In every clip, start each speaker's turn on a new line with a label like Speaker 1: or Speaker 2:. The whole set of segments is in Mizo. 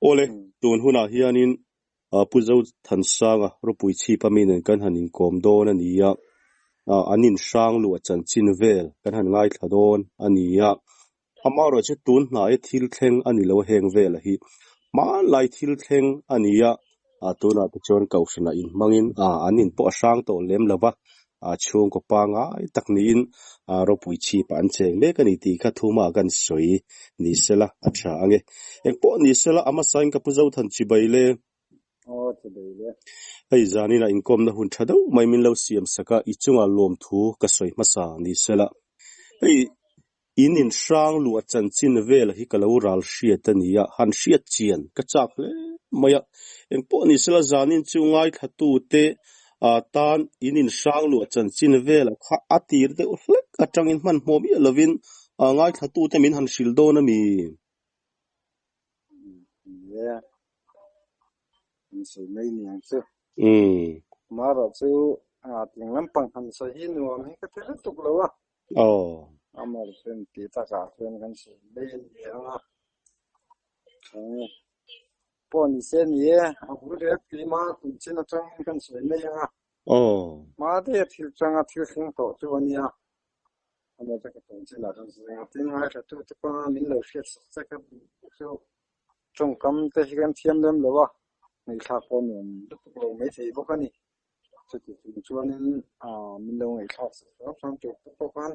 Speaker 1: Awle, tun hunah hianin Pu Zothansanga ropui chhip ami nen kan han inkawm dawn a ni a, an inhrang luah chanchin vel kan han ngaithla dawn a ni a. Amaherawhchu tun hnaia thil thleng a ni lo a heng vela hi hmanlai thil thleng a ni a, tunah te chuan Kohhranah inhmangin an in pawh a hrang tawh lem lo va, chhungkaw pangngai tak niin ropui chhipah an cheng mek a ni tih kha thuma kan sawi ni sela a tha ang e. Engpawh ni sela a hmasain ka pu Zothan chibai le.
Speaker 2: Aw chibai le.
Speaker 1: Hei zanin ah inkawmna hun tha deuh mai min lo siam sak a, i chungah lawmthu ka sawi hmasa ni sela. Hei In inhrang luah chanchin vela hi ka lo ral hriat a ni a, han hriat chian ka chak hle mai a. Engpawh ni sela zanin chu ngaithlatute tan in inhrang luah chanchin vela kha a tir deuh hlek atangin hmanhmawh miah lovin ngaithlatute min han hrilh dawn a mi?
Speaker 2: Nia, an sawi mai ni ang chu. Amaherawh chu ting lampang han sawi hi nuam hi ka ti lutuk lo a.
Speaker 1: Aw.
Speaker 2: Amar chuan tih takah chuan kan sawi mai a ni ang a. Eng pawh ni se ni e, a bul rep keimah tun chin atangin kan sawi mai ang a.
Speaker 1: Aw.
Speaker 2: Hma daih a thil changa thil thleng tawh chu a nia. Amar chu ka tun chinah kan sawi ang a, tin ngaithlatute pawh min lo hriat sak che ka chu tawngkam te hi kan thiam lem lo a, ngaihthlak pawh nuam lutuk lo maithei bawk a ni. Chuti chung chuanin min lo ngaihthlak sak hram hram tur te pawh khan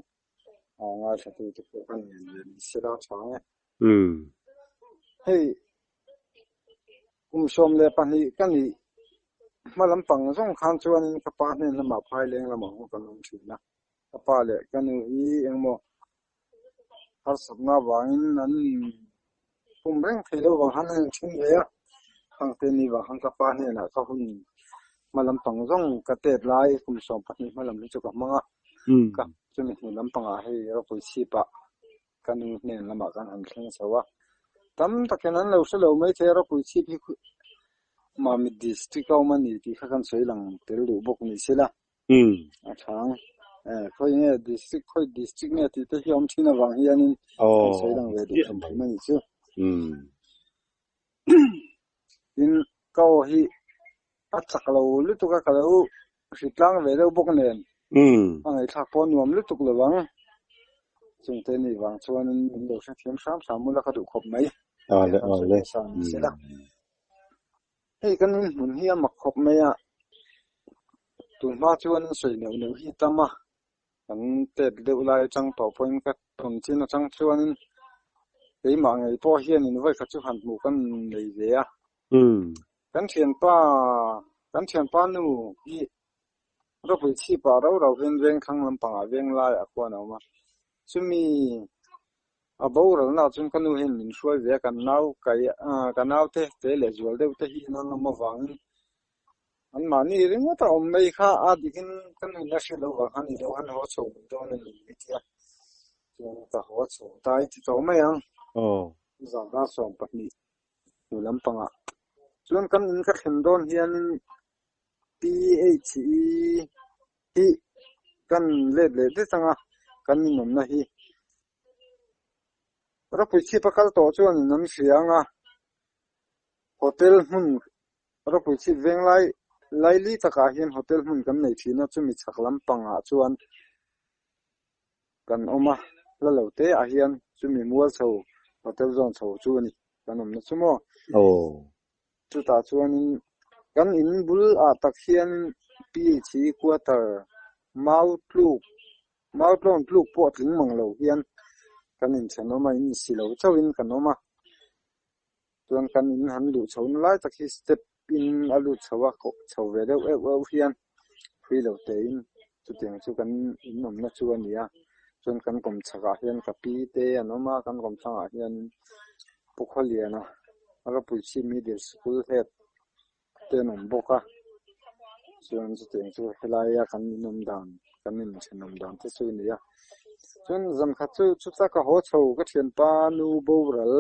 Speaker 2: ngaithla tu te pawh khan ngen ve ni sela a tha ang e. Hei kum 12 ka nih hma lampang zawng khan chuanin ka pa hnen lamah phaileng lamah ho kan awm thin a. Ka pa leh ka nu hi engmaw harsatna avangin an pum reng thei lo vang khan an inthen ve a, khangte ni vang khan ka pa hnenah ka hun hma lampang zawng ka tet lai kum 12 hma lam hi chu ka hmang a, ka chumi hnu lampangah hei ropui chhipah ka nu hnen lamah kan han thleng chho a, tam takin an lo hre lo mai thei a ropui chhip hi Mamit district a awm a ni tih kha kan sawi lang tel duh bawk ni sela. A chhang. Eh, khawi nge district, khawi district nge tih te hi awm thin avang hianin kan sawi lang ve duh hrim hrim a ni chu. Tin, ka aw hi a chak lo lutuk a, ka lo hritlang ve deuh bawk nen. A ngaihthlak pawh nuam lutuk lo ang. Chungte nih vang chuanin min lo hrethiam hram hram ula ka duh khawp mai.
Speaker 1: Ale, ale.
Speaker 2: Hei kan inhmun hi a mak khawp mai a, tunhma chuan an sawi neuh neuh hi tam a, kan tet deuh lai atang tawh pawhin ka tawn chin atang chuanin keimah ngei pawh hianin vawi khat chu han hmuh kan nei ve a. Kan thianpa kan thianpa nu hi ropui chhipah rau rau hian veng thlang lampangah veng laiah khuan a awm a, chumi A boralna chuan ka nu hian min hruai ve a, kan nau kai ka naute te leh zual deuh te hi an awm avangin anmahni ringawt a awm mai kha a dikin ka nu in a hre lo vang khan i lo han haw chho mai dawn a ni i ti a, chuan ka haw chho ta i ti tawh mai ang. Zan 12 hnu lampangah chuan kan in ka thlen dawn hianin PHE hi kan let leh det ang a, kan inawmna hi Ropui chhip a kal tawh chuan in an hria ang a, hotel hmun ropui chhip veng lai laili takah hian hotel hmun kan nei thin a, chumi chhak lampangah chuan kan awm a, hla lo te ah hian chumi mual chho hotel zawn chho chu a ni kan awmna chu maw. Chutah chuanin kan in bul ah tak hian PHE quarter mau tluk Mau tlawn tluk pawh a tling mang lo hian kan inthenawm a, in si lo chauhin kan awm a. Chuan kan in han luh chhohna lai tak hi step in a lut chho a, koh chho ve deuh euh euh hian hrui lo tein chutiang chu kan in awmna chu a ni a. Chuan kan kawm chhakah hian ka pi te an awm a, kan kawm thlangah hian Pu Khawliana Rapuichhip Middle School Head te an awm bawk a, chuan chutiang chu helaia kan inawm dan kan inthenawm dan te chu a ni a, chuan zan khat chu chuta ka haw chho ka thianpa nu boral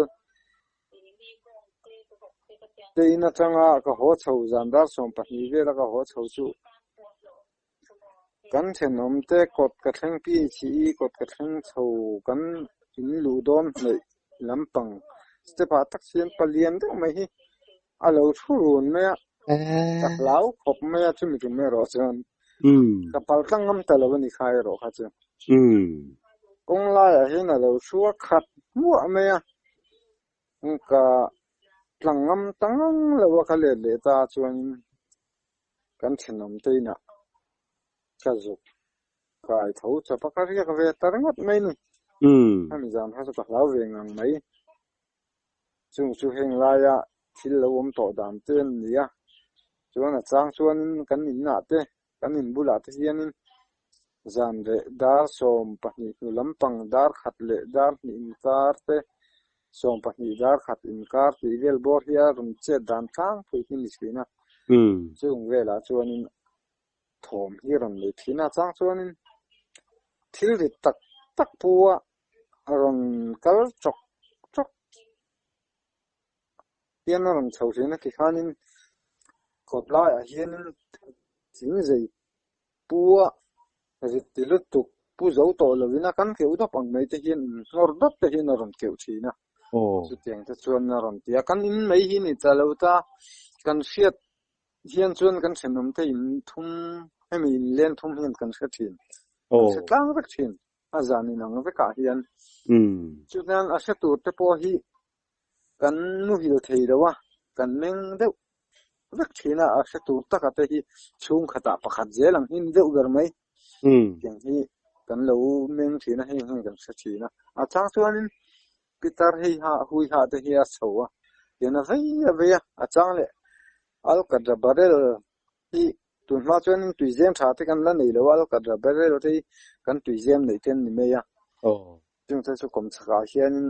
Speaker 2: te in atanga ka haw chho zan dar 12 vela ka haw chho chu kan thenawm te kawt ka thleng PHE kawt ka thleng chho kan in luh dawn hnaih lampang. Step ah tak hian palian deuh mai hi a lo thu run mai a, ka hlau khawp mai a chumi tum erawh chuan ka pal tlang ngam ta lo a ni kha erawh kha chu. Kawng laiah hian a lo thu a khat hmuah mai a, ka tlang ngam ta ngang lo a ka let leh ta chuanin kan thenawm te inah ka zuk kai tho chawp a, ka riak ve ta ringawt mai ni. Hemi zan kha chu ka hlau ve ngang mai. Chung chu heng laia thil lo awm tawh dan te an ni a, chuan a chang chuanin kan inah te, kan in bulah te hianin zan leh dar 12 hnu lampang dar khat leh dar hnih inkar te, 12 dar khat inkar tih vel bawr hi a rawn chet dan tlangpui hi ni thin a. Chung velah chuanin thawm hi rawn nei thin a, chang chuanin thil rit tak tak pu a rawn kal chawk chawk hian a rawn chho thin a tikhanin kawt laiah hianin thing zei pu a rit ti lutuk pu zo tawh lovin a kan keuh dawp ang mai te hian innghawr dawp te hian a rawn keuh thin a chutiang te chuan a rawn ti a kan in mai hi ni ta lo ta kan hriat hian chuan kan thenawm te in thum hemi in len thum hian kan hre thin kan hre tlang vek thin a zan in ang vekah hian chuan a hre tur te pawh hi kan muhil thei lo a kan meng deuh vek thin a a hre tur taka te hi chhungkhatah pakhat zel ang hi ni deuh ber mai tiang hi kan lo meng thin a heng heng kan hre thin a a chang chuanin Pitar hei ha hui ha te hi a chho a, tian a vei a vei a, a chang leh Alkadra barrel hi tun hma chuanin tuizem tha te kan la nei lo a, Alkadra barrel te hi kan tuizem neih te an ni mai a. Chung te chu kawm chhakah hianin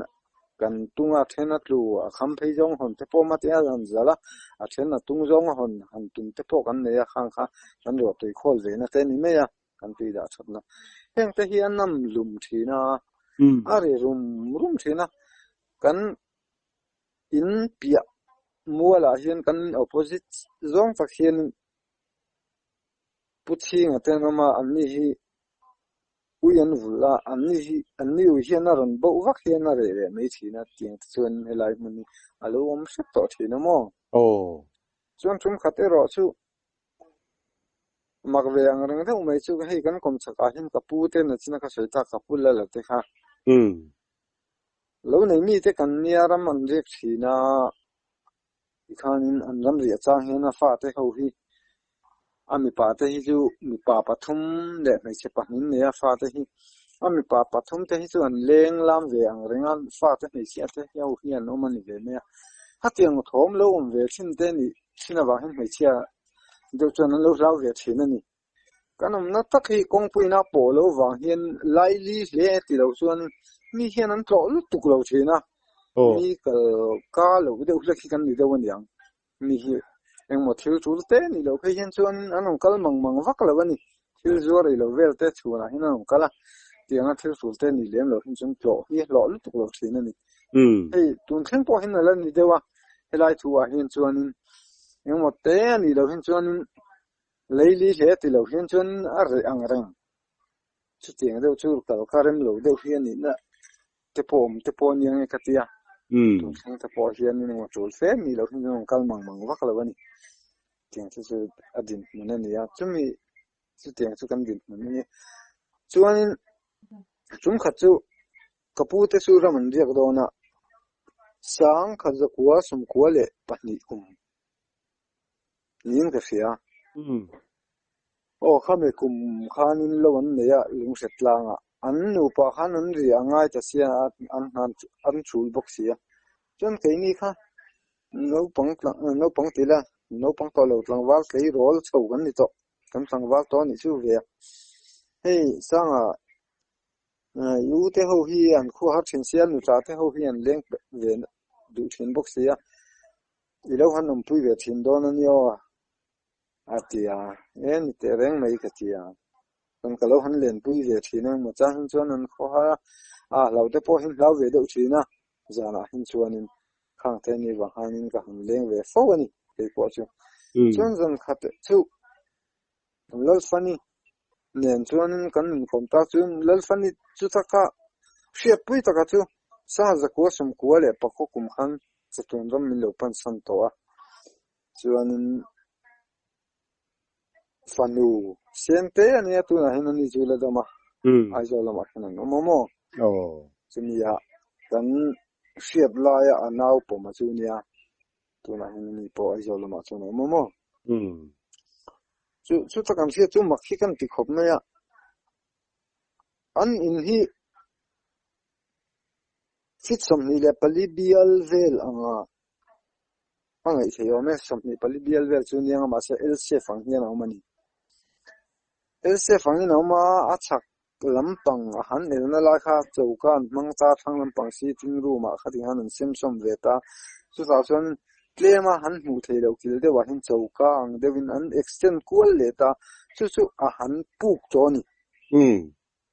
Speaker 2: kan tung a then a tlu a kham phei zawng hawn te pawh mate a han zal a, a then a tung zawng a hawn han tum te pawh kan nei a, khang kha kan ruahtui khawl ve na te a ni mai a. kan tui dah thatna. Heng te hi a nam lum thin a, a ri rum rum thin a, kan in piah mualah hian kan opposite zawng tak hian Pu Chhinga te an awm a, anni hi ui an vulh a, anni hi anni ui hian a rawn boh vak hian a reh leh mai thin a, tiang te chuan helai hmun hi a lo awm hrep tawh thin a maw? Chuan tum khat erawh chu Mak ve ang reng deuh mai chu hei kan kawm chhakah hian ka pu te nachina ka sawi tak ka pu la la te kha. Lo nei mi te kan nia ram an riak thin a, tikhanin an ram riah chang hian a fate ho hi a mipa te hi chu mipa pathum leh hmeichhe pahnih nei a fate hi a mipa pathum te hi chu an leng lam ve ang reng a fate hmeichhia te ho hi an awm a ni ve mai a. Hetiang thawm lo awm ve thin te nih thin avang hian hmeichhia deuh chuan an lo hlau ve thin a ni. Kan awmna tak hi kawngpuina pawh lo vang hian laili hle ti lo chuan mi hian an tlawh lutuk lo thin a, mi kal ka lo deuh hlek hi kan ni deuh a niang. Mi hi engmaw thil tul te ni lo phei hian chuan an rawn kal mang mang vak lo a ni. Thil zuar ei lo vel te chhunah hian an rawn kal a, tianga thil tul te ni lem lo hin chuan tlawh hi hlawh lutuk lo thin a ni. Hei tun thleng pawh hian a la ni deuh a, helai thu ah hian chuanin engmaw te a nih loh hian chuanin leili hle ti loh hian chuan a reh ang reng. Chutiang deuh chu kal kha rem lo deuh hi a nihna te pawh awm te pawh a nia nge ka ti a. Tun thleng te pawh hian engmaw tul fe a nih loh hian chuan kal mang mang vak lo a ni. Tiang chu chu a dinhmun a ni a, chumi chutiang chu kan dinhmun a ni. Chuanin tumkhat chu Ka pu te chu ram an riak dawn a, 1992 kum niin ka hria. Aw khami kum khanin lo an nei a lunghret tlangah. An nupa khan an ri a ngai ta sia an hnan an chul bawk si a. Chuan keini kha naupang naupang ti la naupang tawh lo tlangval tleirawl chho kan ni tawh. Kan tlangval tawh a nih chu ve a. Hei Sanga I u te ho hi an khua har thin sia, nutla te ho hi an leng ve duh thin bawk sia, i lo han awmpui ve thin dawn a nia aw a ti a, e ni teh reng mai ka ti a, chuan ka lo han lenpui ve thin a, maw chang hin chuan an khua har a, a hlau te pawh hi an hlau ve deuh thin a, zanah hin chuanin khang te ni vang khanin ka han leng ve fo a ni kei pawh chu, chuan zan khat chu Lalfani nen chuanin kan inkawm ta chu Lalfani chu taka hriatpui taka chu. Sangha zakua sawmkua leh pakua kum khan chatuan ram min lo pan san tawh a, chuanin fanu Sente a nia tunah hian ani chu la dam a, Aizawl lamah hian an awm a maw? Chumi ah kan hriat laia a nau pawm a chu nia, tunah hian ani pawh Aizawl lamah chuan a awm a maw? Chu chuta kan hriat chu mak hi kan ti khawp mai a, an in hi Feet 24 bial vel anga a ngaih theih awm e, 24 bial vel chu nia mahse L shape ang hian a awm a ni. L shape angin a awm a, a chhak lampang a han elna lai kha choka an hmang ta, thlang lampang sitting room ah khati khan an sem sawm ve ta, chutah chuan tlem a han hmuh theih loh kil deuhah hian choka ang deuhin an extend kual leh ta, chu chu a han puk tawh a ni.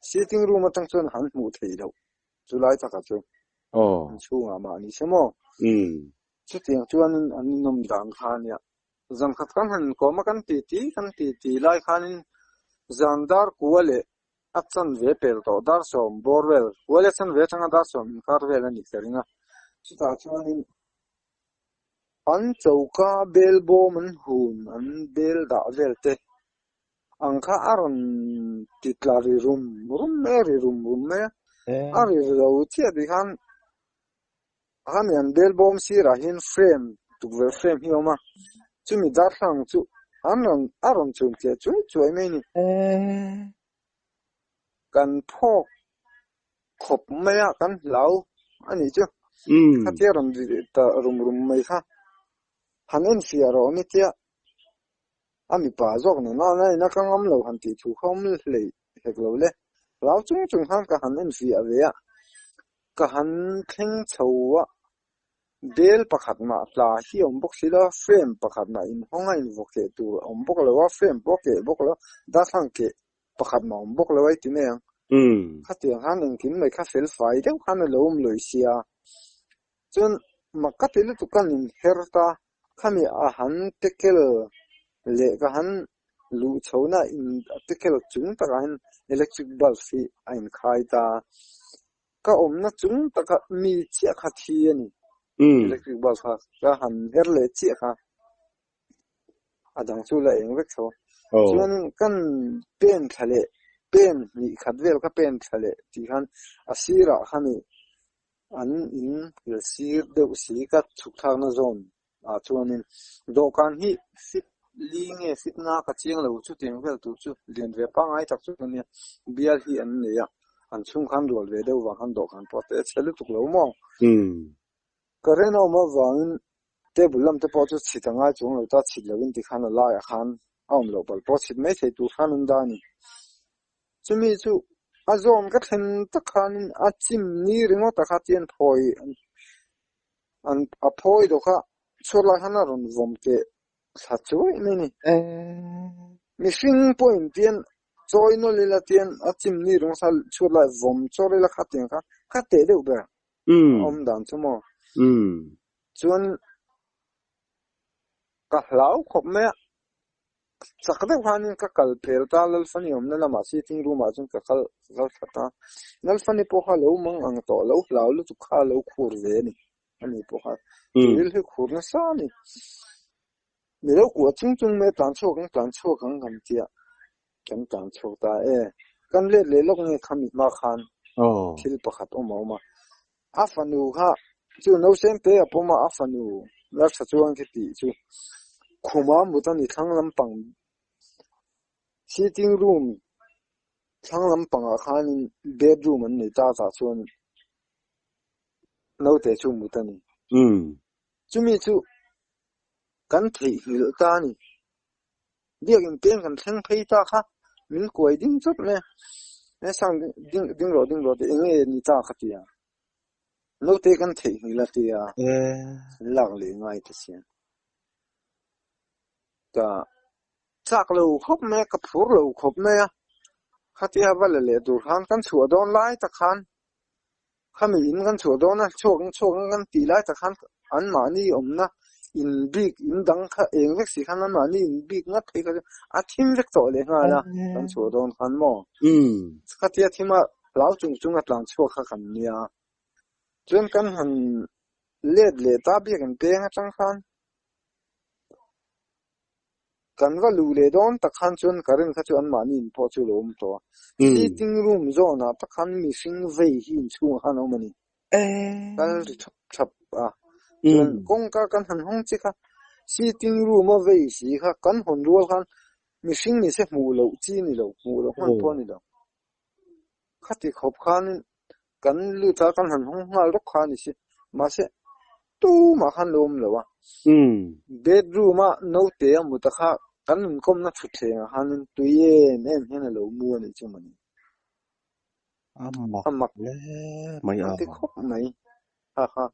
Speaker 2: Sitting room atang chuan han hmuh theih loh chu lai takah chu an chhungah mah ni se maw? Chutiang chuanin an inawm dan kha a nia. Zan khat kan han inkawm a kan titi kan titi lai khanin zan dar kua leh a chanve pel tawh dar sawm bawr vel kua leh chanve atanga dar sawm inkar vel a nih ka ring a. Chutah chuanin an choka bel bawm an hun an bel dah vel te Ang kha a rawn ti tla ri rum rum mai a, ri rum rum mai a. A ri ro chiah tih khan khami an bel bawm sirah hian frame tukverh frame hi a awm a, chumi darthlalang chu an rawn a rawn chhun tliah chuai chuai mai a ni. Kan phawk khawp mai a, kan hlau a nih chu. Khatia rawn ri ta rum rum mai kha han enfiah rawh awm i tia. A mipa zawk nen a na ina ka ngam lo han tih thu kha awm hlei hek lo le. Hlau chung chung khan ka han en fiah ve a, ka han thleng chho a, bel pakhat mah hla hi a awm bawk si lo a, frame pakhat mah inhawng a invaw keh tur a awm bawk lo a, frame pawh a keh bawk lo, darthlalang keh pakhat mah a awm bawk lo a i ti mai ang. Khatiang khan engkim mai kha fel fai deuh khan a lo awm lawi sia. Chuan mak ka ti lutuk ka inher ta. Khami a han tekel leh ka han luh chhohna in tekel chung takah hian electric bulb hi a inkhai ta. Ka awmna chung taka mi chiah kha thi a ni. Electric bulb kha ka han her leh chiah kha a dang chu la eng vek tho. Chuan kan pen thla leh pen hnih khat vel ka pen thla leh tih khan a sirah khami An in la sir deuh si ka chhuk thlakna zawn ah chuanin dawhkan hi fit li nge fit nga ka chiang lo chutiang vel tur chu lian ve pangngai tak chu ania bial hi an nei a an chhung khan rual ve deuh vang khan dawhkan pawh te a chhe lutuk lo maw current a awm avangin table lam te pawh chu chhit a ngai chuang lo ta chhit loin tikhan a laiah khan a awm loh palh pawh chhit mai thei tur khan an dah a ni. Chumi chu a zawn ka thlen tak khanin a chim ni ringawt a kha chian phawi an a phawi dawk a, chhuat lai khan a rawn vawm teh thla chuai mai a ni. Mihring pawhin tian chawi nawlh ila tian a chim ni ringawt kha chhuat lai vawm chawr ila kha tiang kha kha teh deuh ber a awm dan chu maw. Chuan ka hlau khawp mai a. Chak deuh khanin ka kal pel ta, Lalfani awmna lamah sitting room ah chuan ka kal ka kal that a, Lalfani pawh kha lo mang ang tawh lo hlau lutuk kha a lo khur ve a ni, ani pawh kha tiril hi khur nasa a ni. Mi lo kuah chung chung mai a tlan chhuak ang tlan chhuak ang kan tia, kan tlan chhuak ta e, kan let leh lawk nge khami hma khan thil pakhat awm a awm a, A fanu kha chu nausem te a pawm a, a fanu la tha chuan khi tih chu khuma mut a ni thlang lampang sitting room thlang lampangah khanin bedroom an nei ta tah chuan naute chu mut a ni. Chumi chu kan theihnghilh ta a ni. Biakin peng kan thleng phei ta kha min kuai ding chawt mai a, he sang ding ding rawh ding rawh tih eng nge ni ta kha tia naute kan theihnghilh a tia an lak leh ngai ta sia ka chak lo khawp mai a ka phur lo khawp mai a khatia va la leh tur khan kan chhuah dawn lai tak khan Khami in kan chhuah dawn a, chhuak ang chhuak ang kan tih lai tak khan anmahni awmna in bik in dang kha eng vek si khan anmahni in bik ngat phei kha chu a thim vek tawh leh nghal a, kan chhuah dawn khan maw? Khatia thim a hlau chung chung a tlan chhuak kha kan nia. Chuan kan han let leh ta biakin peng atang khan kan va luh leh dawn tak khan chuan current kha chu anmahni in pawh chu a lo awm tawh a. Sitting room zawnah tak khan mihring vei hi inchhungah khan a awm a ni. Kal ri thap thap a. Chuan kawngka kan han hawng che kha sitting room a vei si kha kan hawn rual khan mihring ni se hmuh loh chi ni lo, hmuh loh hman pawh a ni lo. Khati khawp khan kan lut a, kan han hawng nghal rawk kha a ni si. Mahse, tumah khan lo awm lo a. Bedroom a naute a mut a kha kan inkawmna thutthlengah khanin tui em em hian a lo mu a nih chu mawni.
Speaker 1: A mak
Speaker 2: A mak
Speaker 1: hle mai a.
Speaker 2: Ka ti khawp mai. Ha ha.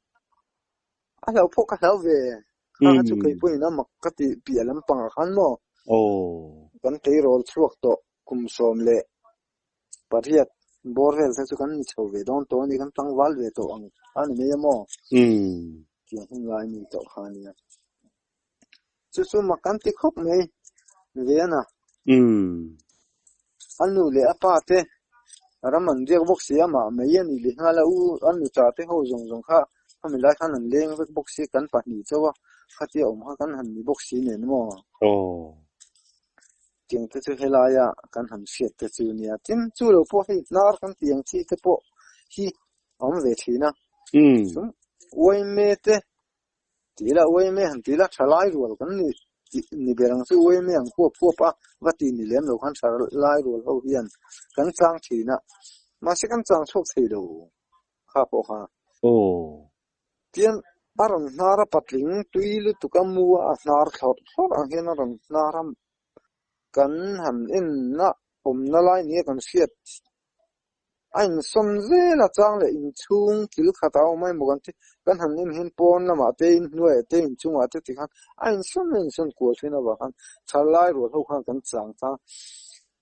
Speaker 2: A hlauh pawh ka hlau ve. Kha kha chu kei pawhin a mak ka ti piah lampangah khan maw. Kan tleirawl chhuak tawh kum 18 bawr vel te chu kan ni chho ve dawn tawh a ni, kan tlangval ve tawh ang a ni mai a maw? Tiang hun lai ni tawh kha a nia. Chu chu mak kan ti khawp mai ve a na. A nu leh a pa te ram an riak bawk si a, mah mai a nih leh nghal a, u a nuta te ho zawng zawng kha khami lai khan an leng vek bawk si, kan pahnih chauh a, khatia awm kha kan han ni bawk si nen maw? Tiang te chu helaia kan han hriat te chu nia. Tin, chu lo pawh hei hnar kan tih ang chi te pawh hi a awm ve thin a. Chuan uaime te tih ila, uaime han tih ila tha lai rual kan ni tih ni ber ang chu uaime ang huap huap a va tih ni lem lo khan tha lai rual ho hian kan chang thin a. Mahse kan chang chhuak thei lo kha pawh kha. Tian a rawn hnar a patling tui lutuk a mu a, a hnar thlawrh thlawrh ang hian a rawn hnar a, kan han enna awmna lai nia kan hriat a insawn zel a chang leh inchhung kil khat a awm a emaw kan ti kan han en hian pawn lamah te inhnuaiah te inchungah te tikhan a insawn a insawn kual thin avang khan thalai rual ho khan kan chang ta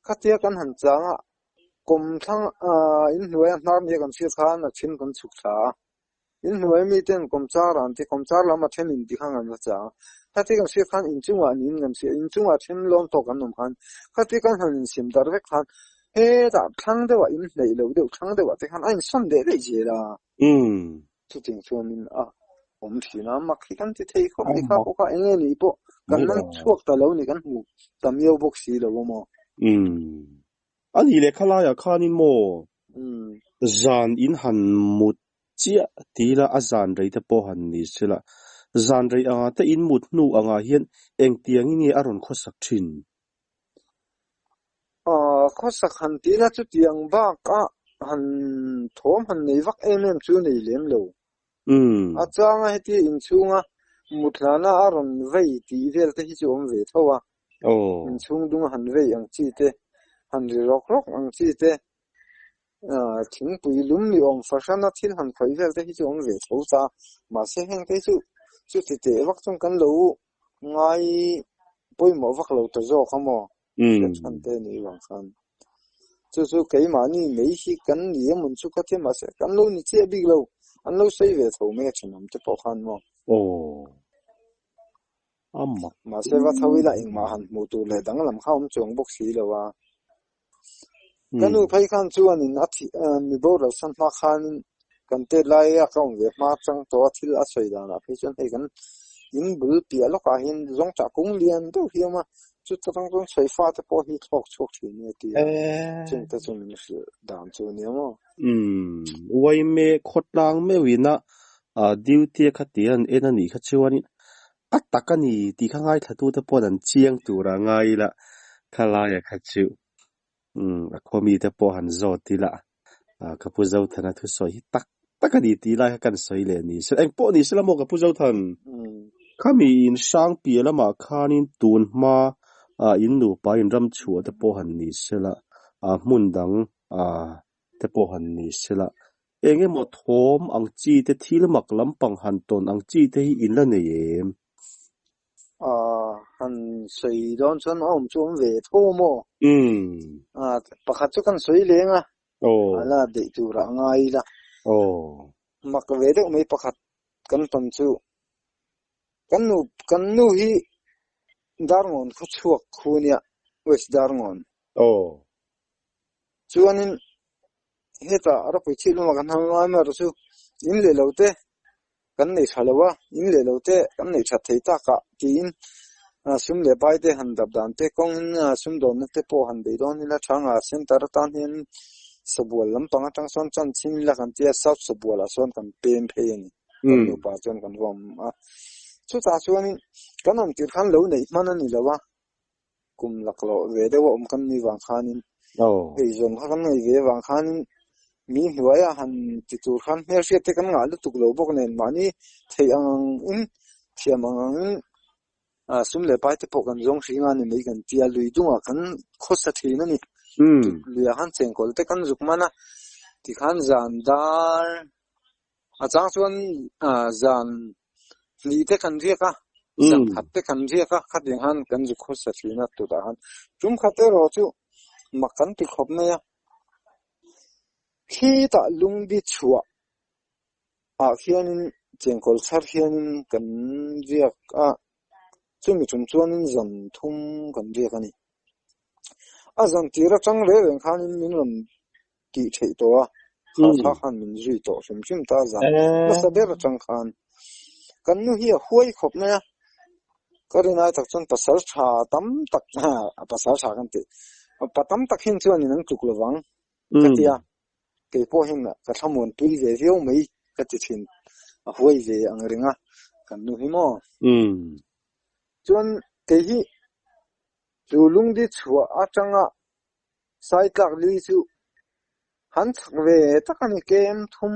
Speaker 2: khatia kan han chang a kawmthlang ah inhnuaia hnar nia kan hriat khan a then kan chhuk thla a. Inhnuai miten kawmchar an ti, kawmchar lam a then in ti khan an va chang. Khati kan hriat khan inchungah niin kan hria, inchungah then lawm tawk an awm khan khati kan han insiam darh vek khan hetah thlang deuhah in hnaih loh deuh thlang deuhah te khan a insawn leh daih zel a. Chutiang chuanin a awm thin a, mak hi kan ti thei khawp mai kha pawh kha eng nge nih pawh kan man chhuak ta lo ni kan hmu ta miau bawk si lo a maw.
Speaker 1: A nih leh khalaiah khanin maw zan in han mut chiah ti ila a zan rei te pawh han ni sela, zan rei anga te in mut hnu angah hian engtiangin nge a rawn khawsak thin?
Speaker 2: Khawsak han ti ila chutiang baka han thawm han nei vak em em chu nei lem lo. A changa heti inchhunga mut hlana a rawn vei tih vel te hi chu awm ve tho a. Inchhung dung han vei ang chi te, han ri rawk rawk ang chi te, thingpui lum ni awm fahrana thil han khawih vel te hi chu awm ve tho ta. Mahse heng te hi chu chuti teh vak chuan kan lo ngai pawimawh vak lo ta zawk a maw? Hriat chhan te nih vang khan. Chu chu keimahni mai hi kan ni emawn chu ka ti mahse kan lo ni chiah bik lo, an lo sawi ve tho mai a thenawm te pawh khan maw? Mahse va tho ila engmah han hmuh tur leh danglam kha awm chuang bawk si lo a. Ka nu phei khan chuanin a thih mi boral san hma khanin kan tet laia ka awm ve hma atang tawh a thil a sawi danah phei chuan hei kan in bul piah lawkah hian zawngṭah kung lian deuh hi a awm a, chuta tang chuan sawi fate pawh hi thlawk chhuak thin a ti a, chungte chu min hrilh dan chu a nia maw.
Speaker 1: Umm, Uaime khawtlang meuhina duty a kha tia an en a nih kha chuanin A tak a ni tih kha ngaithlatute paw'n an chiang tur a ngai ila, khalaia kha chu a khaw mite pawh han zawt ila, ka Pu Zothana thusawi hi tak tak a ni tih lai kha kan sawi leh ni se. Eng pawh ni se la maw ka Pu Zothan? Khami in hrang piah lamah khanin tun hma in nupa in ram chhuah te pawh han ni se la, hmun dang te pawh han ni se la, eng emaw thawm ang chi te thil mak lampang han tawn ang chi te hi in la nei em?
Speaker 2: Aw, han sawi dawn chuan a awm chu awm ve tho maw? Aw, pakhat chu kan sawi leng a, a la deih tur ah ngai ila. Mak ve deuh mai pakhat kan tawn chu, kan nu, kan nu hi Darngawn khawchhuak khu nia, West Darngawn. Chuanin hetah ropui chhip lamah kan hal ngai mai erawh chu In leh lo te kan nei tha lo a, in leh lo te kan nei that thei tak ah tiin sum leh pai te han dap dan te kawngin sumdawnna te pawh han bei dawn ila tha nga center atan hian Sabual lampang atang sawn chan chin ila kan tia South Sabual ah sawn kan pem phei a ni. Kan nupa chuan kan va awm a, chutah chuanin kan awm tirh khan lo neih hman a ni lo a, kum laklawh ve deuh a awm kan nih vang khanin eizawn kha kan nei ve vang khanin mi hnuaia han ti tur khan hmelhriat te kan ngah lutuk lo bawk nen mahni theih ang angin thiam ang angin sum leh pai te pawh kan zawng hring a ni mai kan tia lui dungah kan khawsa thin a ni. Luiah khan chengkawl te kan zuk man a tikhan zan dar A chang chuan zan hnih te kan riak a, zan khat te kan riak a, khatiang khan kan zu khawsa thin a tutah khan. Tum khat erawh chu mak kan ti khawp mai a, khitah lungdi chhuah ah khianin chengkawl chhar hianin kan riak a, chumi tum chuanin zan thum kan riak a ni. A zan tir atang reng reng khanin min rawn tih theih tawh a, kha thla khan min zui tawh hrim hrim ta zan hmasa ber atang khan kan nu hi a huai khawp mai a, ka rinai tak chuan pasal tha tam tak pasal tha kan tih pa tam tak hin chuanin an tluk lovang ka ti a, kei pawh hian ka thlamuan pui ve viau mai ka ti thin, a huai ve ang reng a kan nu hi maw. Chuan kei hi chu lungdi chhuah atanga Saitlak li chu han chak ve tak a ni, kem thum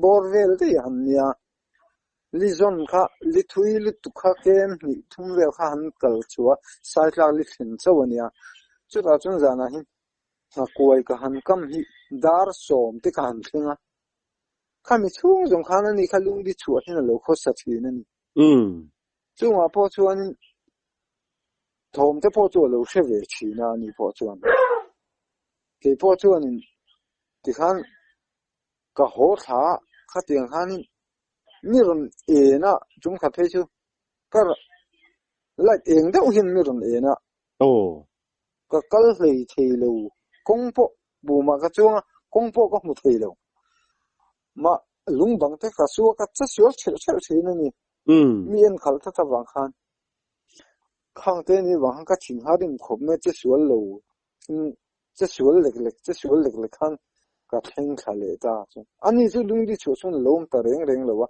Speaker 2: bawr vel daih a han nia. Li zawn kha li thui lutuk kha kem hnih thum vel kha han kal chhuah a, Saitlak li thlen chauh a nia. Chutah chuan zanah hian nghakuai ka han kam hi dar sawm te ka han thleng a, khami chhung zawng khan ani kha lungdi chhuah hian a lo khawsa thin a ni. Chungah pawh chuanin thawm te pawh chu a lo hre ve thin a ani pawh chuan. Kei pawh chuanin tikhan ka haw thla a, khatiang khanin mi rawn en a, tum khat phei chu ka light eng deuh hian mi rawn en a. Ka kal hlei thei lo, kawng pawh bumah ka chuang a, kawng pawh ka hmu thei lo. Mah lung bang te ka su a, ka che sual ṭhelh ṭhelh thin a ni. Mi en khalh tlat avang khan khang te ni vang khan ka thin har in khawp mai che sual lo che sual lek lek che sual lek lek khan ka thleng thla leh ta chu. Ani chu lungdi chhuah chuan a lo awm ta reng reng lo a,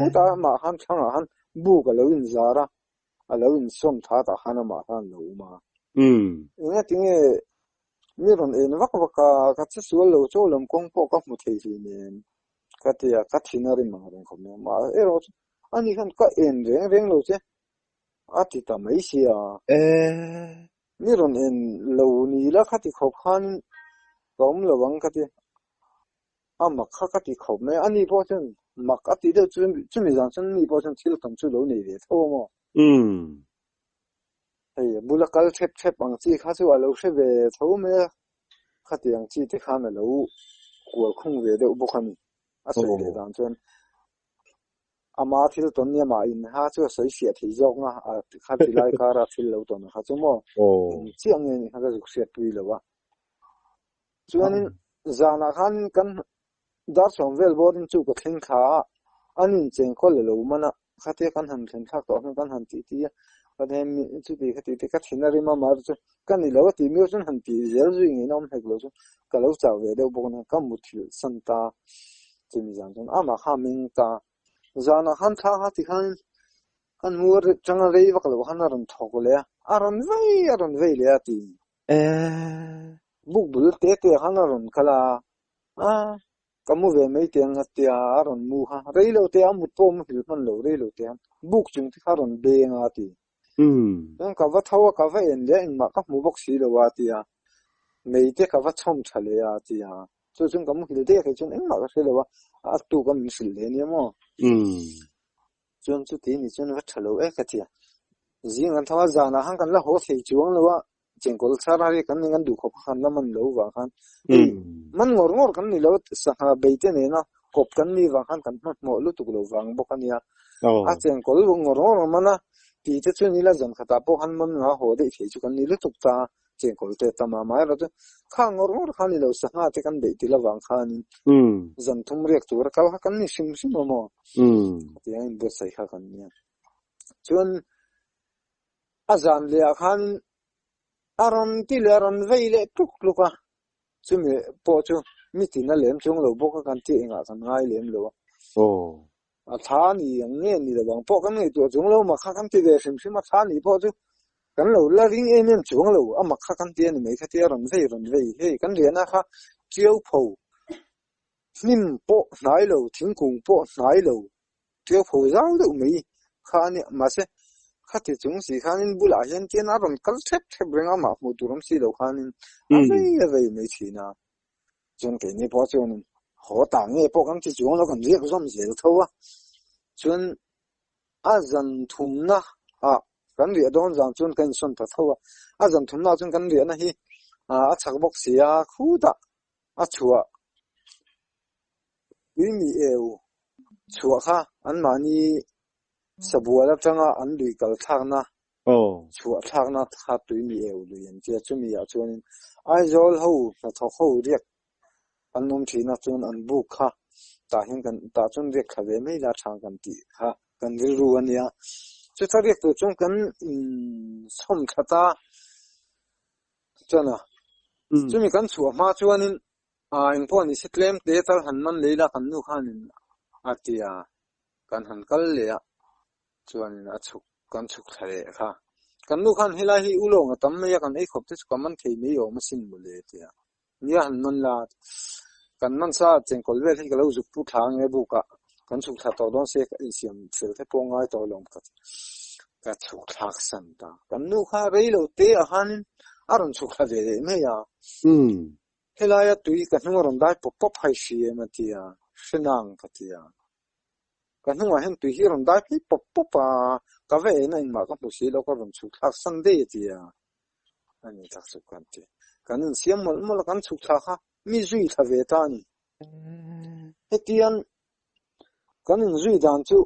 Speaker 2: khutah amah khan thlangah khan buk a lo inzar a, a lo insawn tha tah khan amah khan a lo awm a. Enga tinge mi rawn en vak vak a, ka che sual lo chaw lam kawng pawh ka hmu thei hlei nen ka ti a, ka thin a rim ang reng khawp mai. Mahse erawh chu ani khan ka en reng reng lo che a ti ta mai sia. Mi rawn en lo ni la kha ti khawp khan ka awm lo ang ka ti. A mak kha ka ti khawp mai. Ani pawh chuan mak a tih deuh chu chumi zan chuan ani pawh chuan thil tam chu lo nei ve tho a maw? Hei a bula kal thep thep ang chi kha chu a lo hre ve tho mai a, khatiang chi te khan a lo kual khung ve deuh bawk a ni. A sawi leh dan chuan ama thil tawn nia mah in ha chu a sawi fiah thei zawk nga a kha ti lai kara thil lo tawn kha chu maw eng chiah nge ni kha ka zuk hriat pui lo a. Chuanin zanah khan kan dar sawm vel bawrin chu ka thleng thla a, an inchengkawl a lo man a, khatia kan han thlen thlak tawh hnu kan han tih tih a, chuti khati te ka thin a rim a mar chu ka ni lo a tih miau chuan han tih zel zui ngei na awm hek lo chu ka lo chau ve deuh bawk nen ka muthilh san ta chumi zan chuan amah kha a meng ta. Zanah khan thla kha tikhan kan mu atanga rei vak lo khan a rawn thawk leh a, a rawn vei a rawn vei leh a tih. Buk bul te te khan a rawn kal a, a ka mu ve mai teh ang a tia a rawn mu kha rei lo te a mut pawh a muhil hman lo rei lo te khan buk chung te kha a rawn beng a ti. Chuan ka va tho a ka va en leh a engmah ka hmu bawk si lo a tia mei te ka va chhawm tha leh a tia chu chuan ka muhil daih a kei chuan engmah ka hre lo a a tuk a min hrilh leh ania maw. Chuan chuti ni chuan va tha lo e ka tia zing kan tho a zanah khan kan la haw thei chuang lo a. Chengkawl chhar har hi kan ning an duh khawp kha khan la man lo vang khan hei man ngawr ngawr kan ni lo sangha bei te nena kawp kan ni vang khan kan hmanhmawh lutuk lo vang bawk a nia. A chengkawl ngawr ngawr a man a tih te chu ni la zan khatah pawh khan man nga haw daih thei chu kan ni lutuk ta. Chengkawl te a tam a, amaherawhchu kha ngawr ngawr kha ni lo, sangha te kan beih tel avang khanin zan thum riak tura kal kha kan ni hrim hrim a maw? Tiang inbuatsaih kha kan nia. Chuan a zan leh ah khan a rawn ti leh a rawn vei leh tluk tluk a, chumi pawh chu mitin a lem chuang lo bawk a kan tih engah kan ngai lem lo a. A tha ni ang nge ni lo ang pawh kan ngaihtuah chuang lo mak kha kan ti ve hrim hrim a, tha ni pawh chu kan lo la ring em em chuang lo a mak kha kan ti a ni mai khatia rawn vei rawn vei hei kan riahna kha ṭiau pho hnim pawh hnai lo thingkung pawh hnai lo ṭiau pho zau deuh mai kha a nia mahse khati chung si khanin bulah hian tian a rawn kal ṭhep ṭhep reng a mah hmuh tur awm si lo khanin a vei a vei mai ṭhin a. Chuan keini pawh chuan haw ta nge pawh kan ti chuang lo kan riak zawm zel tho a, chuan a zan thumna ah kan riah dawn zan chuan kan insawn ta tho a, a zan thumna ah chuan kan riahna hi a chak bawk si a, khutah a chhuah tui mi eu chhuah kha anmahni sabual atanga an lui kal thlakna Chhuah thlakna kha tui mi eu lui an tia, chumi ah chuanin Aizawl ho hnathawk ho riak an awm thin a, chuan an buk kha tah hian kan tah chuan riak thla ve mai la tha kan tih kha kan rilru a nia. Chuta riak tur chuan kan inchhawm thla ta chuan a, chumi kan chhuah hma chuanin engpawh ni se tlem te tal han man lei la kan nu khanin a ti a, kan han kal leh a. Chuanin a chhuk kan chhuk thla leh kha. Kan nu khan helai hi ulawng a tam mai a, kan ei khawp te chu ka man thei mai awm asin mawle tia. Nia han man la, kan man sa chengkawl vel hi ka lo zuk pu thla ange bukah kan chhuk thla tawh dawn se ka insiam fel te pawh ngai tawh lawm ka ka chhuk thlak san ta. Kan nu kha rei lo te ah khanin a rawn chhuk thla ve leh mai a. Helaia tui ka hnung a rawn dai pawp pawp hai hri em a tia, hre nang ka tia. Ka hnungah hian tui hi a rawn dai phei pawp pawp a, ka va en a engmah ka hmu si lo, ka rawn chhuk thlak san daih a ti a, a ni tak chu kan ti. Kan insiam mawlh mawlh a, kan chhuk thla kha mi zui thla ve ta a ni. Hetiang kan inzui dan chu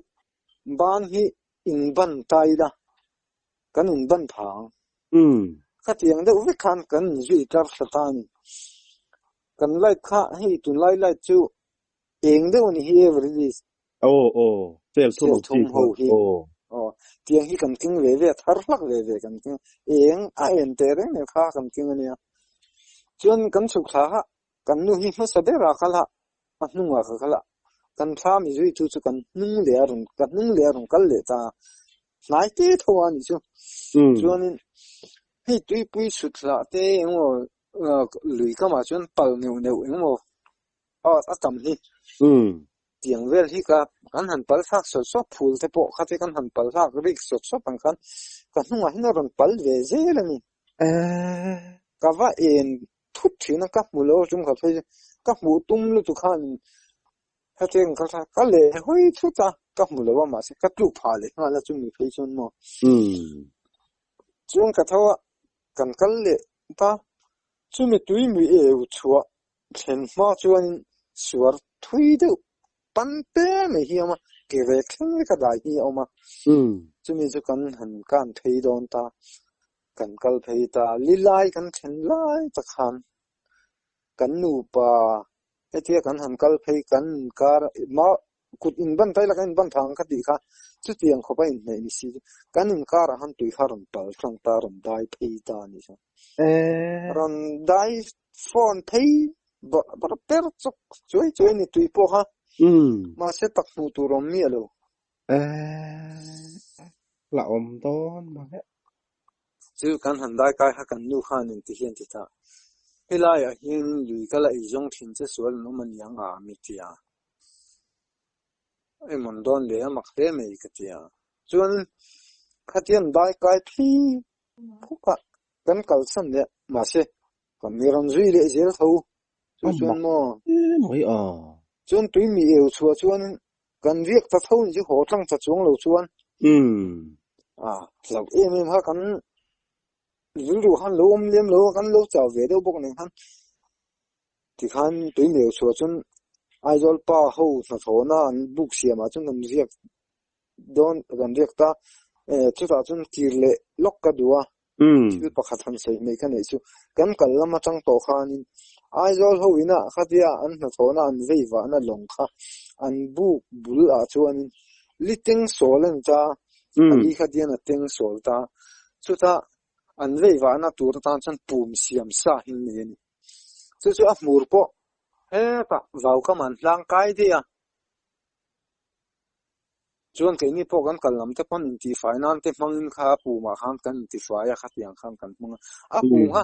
Speaker 2: ban hi inban ta ila, kan inban pha ang. Khatiang deuh vek khan kan inzui tlar thla ta a ni. Kan light kha hei tunlai light chu Eng deuh ni hi every
Speaker 1: Aw aw sel thum ang chi
Speaker 2: ho hi aw tiang hi kan keng ve ve a thar hlak ve ve kan keng eng a en teh reng nen kha kan keng ania chuan kan chhuk thla kha kan nu hi hmasa ber a kal a a hnungah ka kal a kan thla mi zui tu chu kan hnung leh a rawn ka hnung leh a rawn kal leh ta hnai te tho a nih chu chuanin hei tuipui chhut thla te engemaw lui kamah chuan pal neuh neuh engemaw Aw a tam hi. Tiang vel hi ka kan han pal thlak sawt sawt phul te pawh kha te kan han pal thlak rik sawt sawt ang khan ka hnungah hian a rawn pal ve zel a ni. Ka va en thut thin a ka hmu lo tum kha phei chu ka hmuh tum lutuk khan hetiang ka ka leh hawi thut a ka hmu lo a mahse ka tluk phah leh nghal a chumi phei chuan maw. Chuan ka tho a kan kal leh ta chumi tui mui eu chhuah Thlen hma chuanin suar thui deuh pan te mai hi a awm a, ke ve thleng lek a dai hi a awm a. Chumi chu kan han kan phei dawn ta, kan kal phei ta, li lai kan thlen lai tak khan kan nupa hetia kan han kal phei kan inkar ma kut inban ta ila kan inban thang ka tih kha chutiang khawp a inhneih ni si chu kan inkarah khan tui kha rawn pal tlang ta rawn dai phei ta a ni kha. Rawn dai Phone phei bawrh bawrh per chawk chuai chuai ni tui pawh kha mahse tak hmuh tur awm miah lo.
Speaker 3: La awm dawn mang e.
Speaker 2: Chu kan han dai kai kha kan nu khan in ti hian ti ta. Helaiah hian lui ka la ei zawng thin che sual an awm a niang a mi ti a. Emawn dawn leh a mak hle mai ka ti a. Chuan khatiang dai kai phei phuk a kan kalsan leh mahse Kan mi rawn zui leh zel tho. Chu chuan maw?
Speaker 1: Mai a.
Speaker 2: Chuan tui mi eu chhuah chuan kan riak ta tho ni chu haw tlang ta chuang lo chuan. A hlauh em em kha kan rilru khan lo awm lem lo a, kan lo chau ve deuh bawk nen khan tikhan tui mi eu chhuah chuan Aizawl pa ho hnathawhna an buk siamah chuan kan riak dawn kan riak ta. Chutah chuan kir leh lawk ka duh a. Thil pakhat han sawi mai ka neih chu kan kal lam atang tawh khanin Aizawl ho ina khatia an hnathawhna an vei vahna lawng kha an buk bul ah chuanin li teng sawl a ni ta, a li kha dian a teng sawl ta, chutah an vei vahna tur atan chuan pum siam sa hi an nei a ni. Chu chu a hmur pawh hetah vaukam an hlang kai daih a. Chuan keini pawh kan kal lam te pawn intihfai nan te hmangin kha a pumah khan kan intifai a, khatiang khan kan hmang a. A pum kha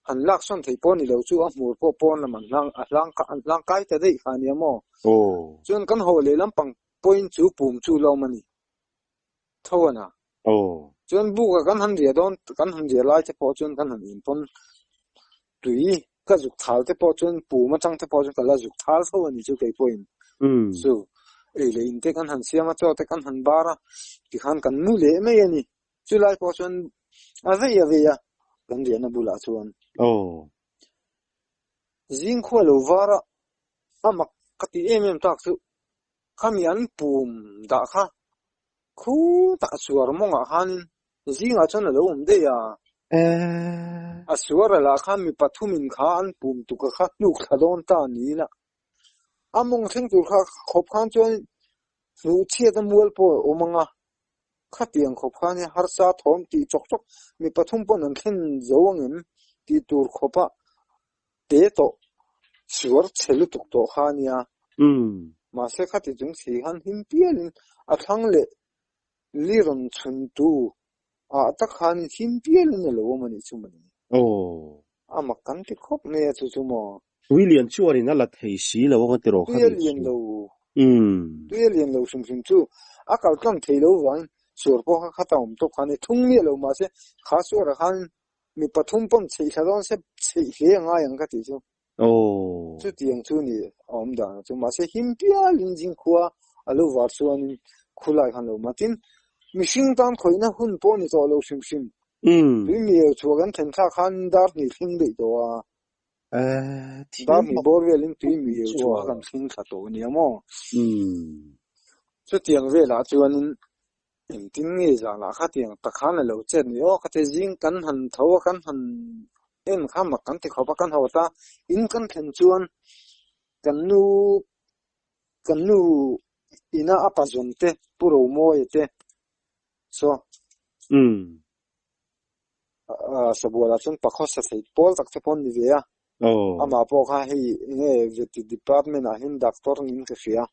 Speaker 2: han lak sawn theih pawh ni lo chu a hmur pawh pawn lam an hlang a hlang an hlang kai ta daih kha nia maw. Chuan kan haw leh lampang pawhin chu pum chu la awm a ni tho a na. Chuan buka kan han riah dawn kan han riah lai te pawh chuan kan han inpawn tui ka zuk thal te pawh chuan pum atang te pawh chuan ka la zuk thal tho a ni chu kei pawhin chu ei leh in te kan han siam a chaw te kan han bar a tikhan kan mu leh mai a ni chulai pawh chuan a vei a vei a kan riahna bulah chuan zing khua lo var a a mak ka ti em em tak chu khami an pum dah kha Khutah suar mawngah khanin zingah chuan a lo awm daih a. A suar a lah khan mi pathumin kha an pum tuk a kha hnuk thla dawn ta niin a. A mawng thleng tur kha khawp khan chuan hnuh chhiat a mual pawh a awm ang a. Khatiang khawp khan hi harsa thawm tih chawk chawk mi pathum pawn an thlen zo ang em tih tur khawpa te tawh suar chhe lutuk tawh kha a nia. Mahse khati chung si khan him pialin a thlang leh li rawn chhun tu ah tak khan him pialin a lo awm a nih chu mawni. A mak kan ti khawp mai a chu chu maw.
Speaker 1: Tui lian chuanin a la thei si lo ang a ti rawh kha nih chu.
Speaker 2: Tui a lian lo hrim hrim chu a kal tlang thei lo vangin suar pawh kha khata awm tawp kha a ni. Thung miah lo mahse kha suarah khan Mi pathum pawn chheih thla dawn se chheih hle a ngai ang ka tih chu. Chutiang chu ni a awm dan chu. Mahse him pialin zingkhua a lo var chuanin khulai khan lo awm a. Tin, mihring tan khawihna hun pawh ni tawh lo hrim hrim. Tui miau chhuah kan thlen thlak khan dar hnih thleng daih tawh a. Dar hnih bawr velin tui miau chhuah kha kan thleng thla tawh ania maw. Chutiang velah chuanin Engtin nge zanah khatiang tak khan a lo chet ni aw? Ka ti zing kan han tho a, kan han en kha mak kan ti khawp a, kan haw ta. In kan thlen chuan kan nu kan nu ina a pazawn te Pu Romawia te saw Sabualah chuan pakhaw sa thei pawl tak te pawh an ni ve a. Amah pawh kha hei enge veti department ah hian doctor niin ka hria.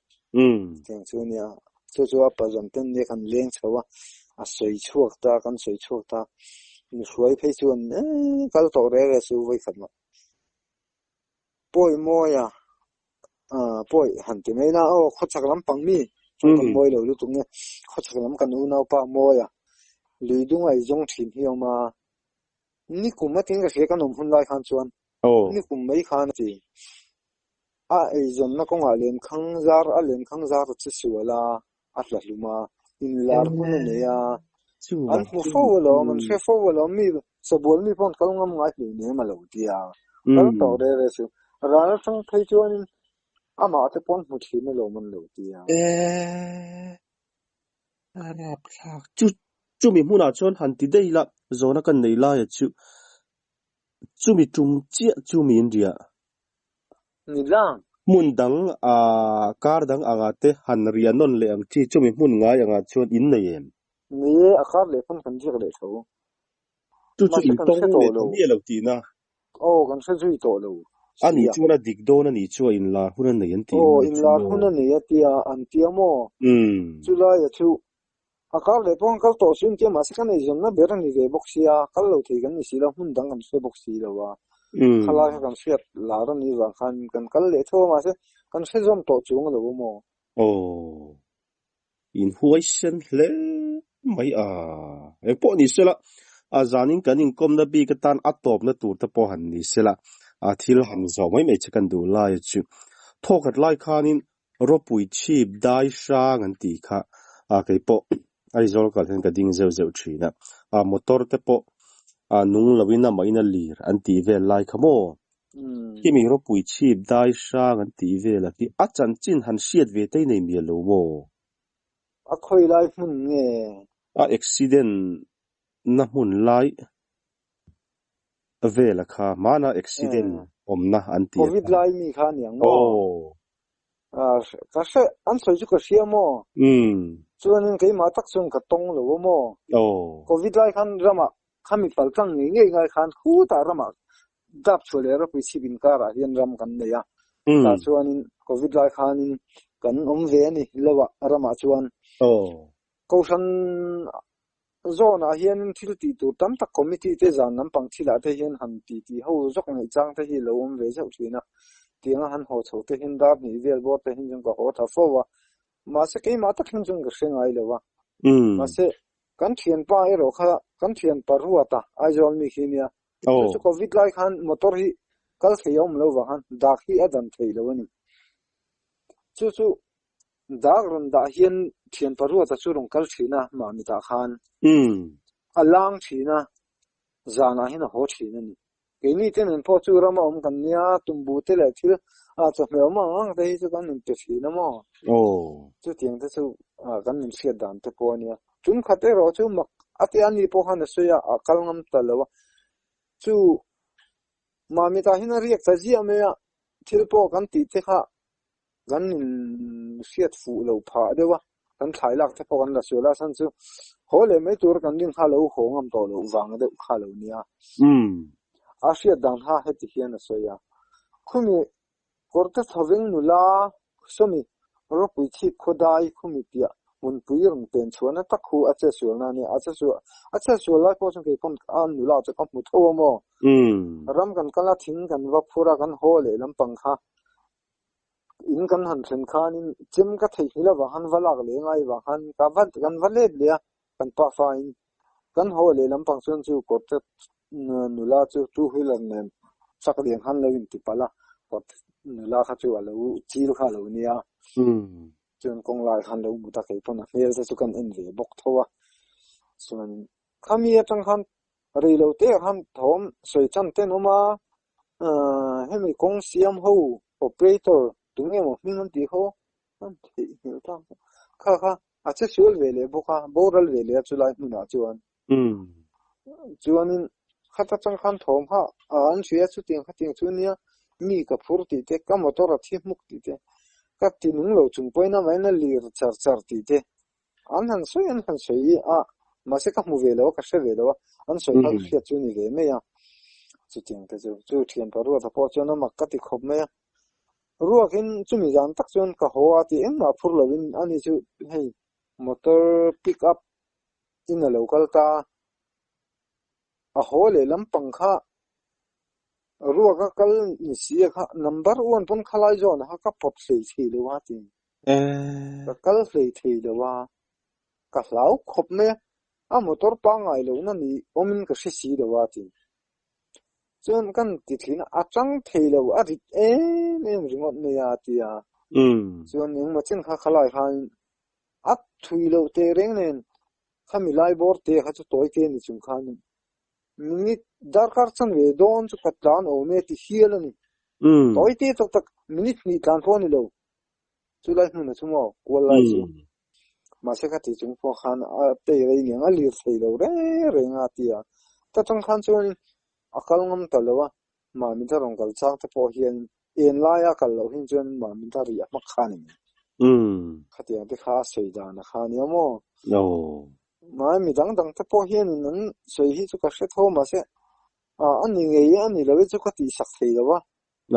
Speaker 2: Tiang chu ania. Chu chu a pazawn ten nia kan leng chho a, a sawi chhuak ta, kan sawi chhuak ta. Mi hruai phei chuan eee kal tawh reh reh chu vawi khat mah. Pawi mawi a, pawi han ti mai na aw khawchhak lampang mi tawngkam mawi lo lutuk nge khawchhak lam kan unaupa mawi a, lui dung a i zawng thin hi a awm a. Ni kum a tin ka hria kan awm hun lai khan chuan ni kum mai khan a ti. A eizawnna kawngah lenkhang zar a lenkhang zar a che sual a, a hla hlum a, inlar hun a nei a. An hmu fo alawm, an hre fo alawm, mi sabual mi pawh an kal ngam ngai hlei nem a lo ti a. Kal tawh reh reh chu. Ral atang phei chuanin amah te pawh an hmu thin alawm an lo ti a.
Speaker 1: A rapthlak chu chumi hmunah chuan han ti daih la, zawhna kan nei laia chu chumi tum chiah chu min riah.
Speaker 2: Ni lang.
Speaker 1: Hmun dang a kar dang angah te han riah nawn leh ang chi chumi hmun ngai angah chuan in nei em?
Speaker 2: Ni e, a kar leh pawn kan riak leh tho.
Speaker 1: Chu chu in tawng leh ta miah lo tihna.
Speaker 2: Aw, kan hre zui tawh lo.
Speaker 1: A nih chuan a dik dawn a nih chu a inlar hun a nei an tih
Speaker 2: Aw, inlar hun a nei a tia an tia maw? Chulaia chu a kar leh pawh an kal tawh chu an tia mahse kan eizawnna ber a ni ve bawk sia, kal lo thei kan ni si lo, hmun dang kan hre bawk si lo a. Khalai kha kan hriat lar a nih vang khan kan kal leh tho a mahse kan hre zawm tawh chuang lo a maw?
Speaker 1: Aw, In huaisen hle mai a. Engpawh ni sela, a zanin kan inkawmna bik atan a tawpna tur te pawh han ni sela, a thil han zawh mai mai che kan duh lai chu. Thawkhat lai khanin ropui chhip dai hrang an tih kha a keipawh Aizawl kal hian ka ding zeuh zeuh thin a, a motor te pawh a nung loin amahin a lir an tih vel lai kha maw? Khimi ropui chhip dai hrang an tih vel a khi a chanchin han hriat ve te nei mial lo maw?
Speaker 2: A khawi lai hmun nge?
Speaker 1: A accident na hmun lai. Vela kha hmana accident awmna an ti a
Speaker 2: Covid lai mi kha aniang maw?
Speaker 1: Aw.
Speaker 2: Ka hre, an sawi chu ka hria maw? Chuanin keimah tak chuan ka tawng lo a maw?
Speaker 1: Aw.
Speaker 2: Covid lai khan ramah khami pal tlang ngei ngei ngai khan khutah ramah dap chhuah leh ropui chhip inkarah hian ram kan nei a. Tah chuanin Covid lai khanin kan awm ve a ni lo ah ramah chuan.
Speaker 1: Aw.
Speaker 2: Kohhran Zawnah hianin thil tih tur tam tak committee te zan lampang thilah te hian han ti tih ho zawk ngaih chang te hi lo awm ve zeuh thin a, tianga han haw chho te hian dar hnih vel bawr te hian chuan ka haw tha fo a, mahse keimah tak hian chuan ka hre ngai lo a, mahse kan thianpa erawh kha kan thianpa Ruata Aizawl mi khi nia, chu chu covid lai khan motor hi kal thei a awm lo vang khan dak hi a dan thei lo a ni, chu chu Dak rawn dah hian thian paruata chu rawn kal thin a, mahni tah khan a lang thin a, zanah hian a haw thin a ni. Keini te nen pawh chu rama awm kan nia, tumbu te leh thil chawhmeh awm ang ang te hi chu kan inpe thin a maw? Chutiang te chu kan inhriat dan te pawh a nia. Tum khat erawh chu mak a tia ni pawh khan a sawi a, a kal ngam ta lo a. Chu mahni tah hian a riak ta ziah mai a, thil pawh kan tih te kha Kan inhriat fuh lo phah deuh a, kan thlai lak te pawh kan la sual a, chhan chu haw leh mai tur kan rin kha lo haw ngam tawh loh vang deuh kha lo nia. A hriat dan kha heti hian a sawi a, Khumi kawrte chhoveng nula sawmi ropui chhip khawdai khumi piah hmunpui rawn pen chhuahna tak khu a che sualna a nia, a che sual a che sual lai pawh chuan kei pawn a nula chu ka hmu tho a maw? Ram kan kal a, thing kan va phur a, kan haw leh lampang kha In kan han thlen khanin chem ka theihnghilh avang khan va lak leh ngai vang khan ka va kan va let leh a, kan pa fain kan haw leh lampang chuan chu kawrte nula chu two wheeler nen truck lian khan lo inti palh a, kawrte nula kha chu a lo chil kha a lo nia. Chuan kawng lai khan lo mut a, kei pawn a hmel te chu kan en ve bawk tho a. Chuan khami atang khan rei lo te ah khan thawm sawi chan ten awm a, Hemi kawng siam ho operator tunge maw hming an tih ho an theihnghilh tak kha kha a che sual ve leh bawk a boral ve leh a chulai hmunah chuan chuanin khata tang khan thawm kha an hria chutiang khatiang chu nia mi ka phur tih te ka motor a thi hmuk tih te ka ti nung lo chung pawhin amahin a lir char char tih te An han sawi an han sawi a, mahse ka hmu ve lo a, ka hre ve lo a, an sawi kha ka hriat chu ni ve mai a. Chutiang te chu, chu thianpa Ruata pawh chuan a mak ka ti khawp mai a. Ruakin chumi zan tak chuan ka haw a ti engmah phur lovin ani chu hei motor pick up in a lo kal ta a, a haw leh lampang kha ruaka kal ni si a kha number one pawn khalai zawn kha ka pawt hlei thei lo a ti. Ka kal hlei thei lo a, ka hlau khawp mai a, a motor pangngai lohna ni awmin ka hre si lo a ti. Chuan kan ti thin a, a tang thei lo, a rit em em ringawt mai a ti a. Chuan engmaw chen kha khalai khan a thui loh teh reng nen khami lai bawr te kha chu tawi te ni chung khan minute darkar chanve dawn chu ka tlan awm e ti hial a ni. Tawi te tak tak minute hnih tlan pawh a ni lo. Chu lai hmun a chu maw kual lai chu. Mahse kha ti chung pawh khan a tei rei niang a lir thei lo reng reng a ti a. Ta tang khan chuan a kal ngam ta lo a, Mamita rawn kal chang te pawh hian en laia kal loh hin chuan Mamita rih a hmak kha a ni mai. Khatiang te kha a sawi dan a kha nia maw. Mahse mi dang dang te pawh hianin an sawi hi chu ka hre tho mahse a ni ngei a ni lo hi chu ka tihsak thei lo a,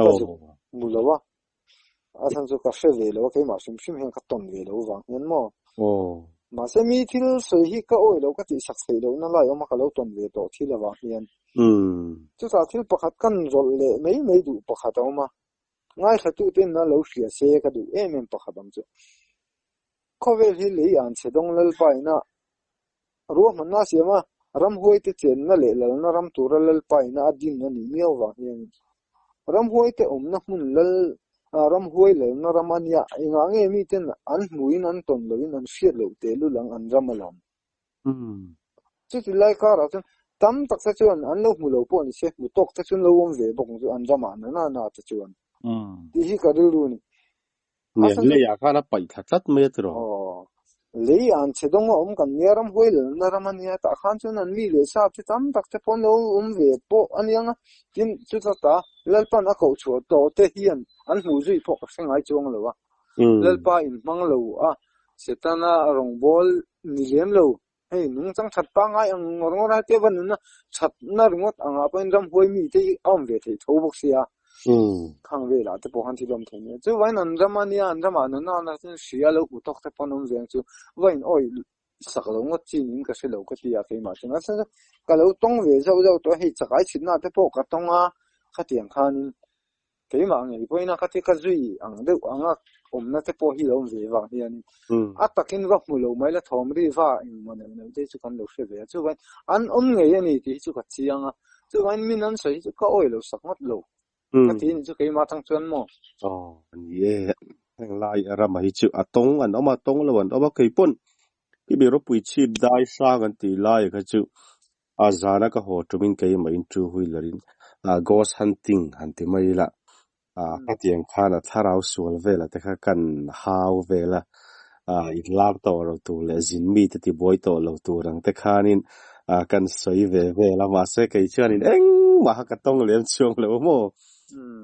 Speaker 2: ka zuk mu lo a. A chhan chu ka hre ve lo a, keimah hrim hrim hian ka tawn ve lo vang hian maw. Mahse mi thil sawi hi ka awih lo ka tihsak theih lohna lai awm a ka lo tawn ve tawh thil avang hian. Chutah thil pakhat kan rawlh leh mai mai duh pakhat a awm a, ngaithlatute na lo hria se ka duh em em pakhat ang chu. Khawvel hi lei an chhe dawng Lalpa ina Ruahmanna a siam a, ramhuaite chenna leh lalna ram tura Lalpa ina a din a nih miau vang hian ramhuaite awmna hmun lal ramhuai lalna ram a nia, engah nge miten an hmuhin an tawn lohin an hriat loh tehlul ang an ram a lawm. Chuti lai karah chuan tam tak te chuan an lo hmu lo pawh ni se, hmu tawk te chuan lo awm ve bawk ang chu an ramah na na na te chuan tih hi ka rilru a ni.
Speaker 1: Nia, leiah khan a paih thla tlat mai a tiraw?
Speaker 2: Aw. Lei an chhe dawng a awm kan nia, ramhuai lalna ram a nia, tah khan chuan an mi leh sa te tam tak te pawh an lo awm ve pawh a nia nga, tin chuta ta Lalpan a koh chhuah tawh te hian an hmuh zui pawh ka hre ngai chuang lo a, Lalpa in hmang lo a, Setana rawngbâwl ni lem lo, hei nungchang that pangngai ang ngawr ngawr a, tia va nunna thatna ringawt angah pawhin ramhuai mi te hi a awm ve theih tho bawk sia. Khang velah te pawh khan thil awm thei nia. Chuvain an ram a nia, an ramah nunna an rawn hria lo hmu tawk te pawh an awm ve ang chu. Va in awih sak lo ngawt chin in ka hre lo ka ti a keimah chuan. A chhan chu ka lo tawng ve zauh zauh tawh a, hei chakai chhitna te pawh ka tawng a, khatiang khanin keimah ngei pawhin a khatia ka zui ang deuh anga awmna te pawh hi lo awm ve vang hianin a takin va hmu lo mai la thawm ri va engmaw neuh neuh te chu kan lo hre ve a. Chuvain an awm ngei a ni tih hi chu ka chiang a. Chuvain min an sawi hi chu ka awih lo sak ngawt lo. Ka ti ni chu keimah atang chuan maw?
Speaker 1: Aw ni e, heng lai rama hi chu a tawng an awm a, tawng lo an awm a, kei pawn khi mi ropui chhip dai hrang an tih lai kha chu a zana ka haw tumin keimah in two wheeler in ghost hunting han ti mai ila khatiang khan a thlarau sual vela te kha kan hau vel a, in lar tawh lo tur leh zin mi te tibuai tawh lo tur ang te khanin kan sawi ve vel a, mahse kei chuanin engmah kha ka tawng lem chuang lo maw?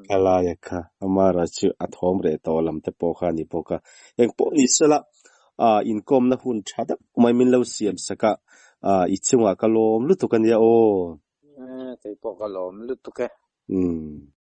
Speaker 1: Khalaia kha amara chu a thawm reh tawh lam te pawh kha a ni bawk a, engpawh ni sela inkawmna hun tha deuh mai min lo siam sak a, i chungah ka lawm lutuk a nia aw.
Speaker 2: Keipawh ka lawm lutuk e.